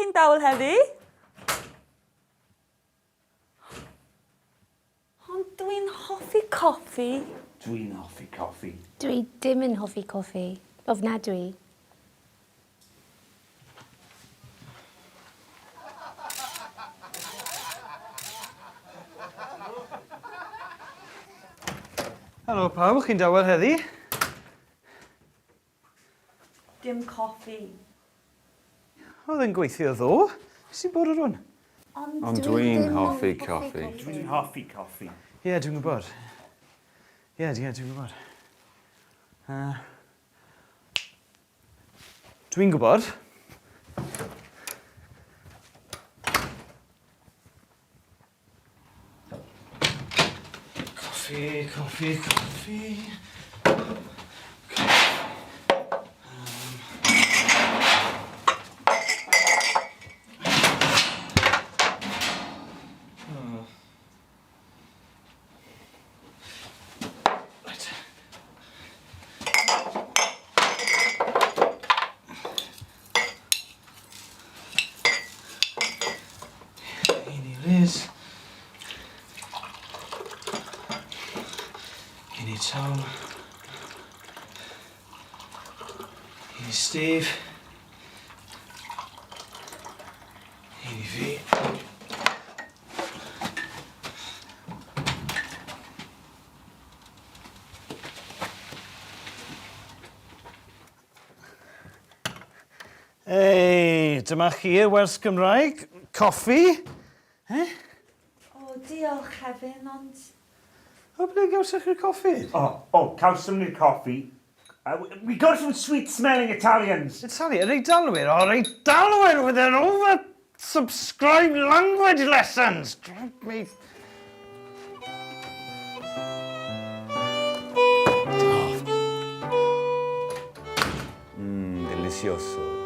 Chi'n dawel heddi? Ond dwi'n hoffi coffi. Dwi'n hoffi coffi. Dwi dim yn hoffi coffi. Ofnadwy. Helo pawb, chi'n dawel heddi? Dim coffi. Oedd e'n gweithio ddo. Beth sy'n bod ar hwn? Ond dwi'n hoffi coffi. Dwi'n hoffi coffi. Ie, dwi'n gwybod. Ie, ie, dwi'n gwybod. Uh, dwi'n gwybod. Coffi, coffi, coffi. Right. Un i Liz. Un i Tom. Un i Steve. Un i fi. Ei, dyma chi y wers Gymraeg. Coffi. Eh? O, diolch, Hefin, ond... O, ble gawsoch chi'r coffi? O, o, cawsom ni'r coffi. We got some sweet-smelling Italians. Italian? Yr Eidalwyr? O, yr Eidalwyr with their over-subscribed language lessons! Drive me... Mmm, delicioso.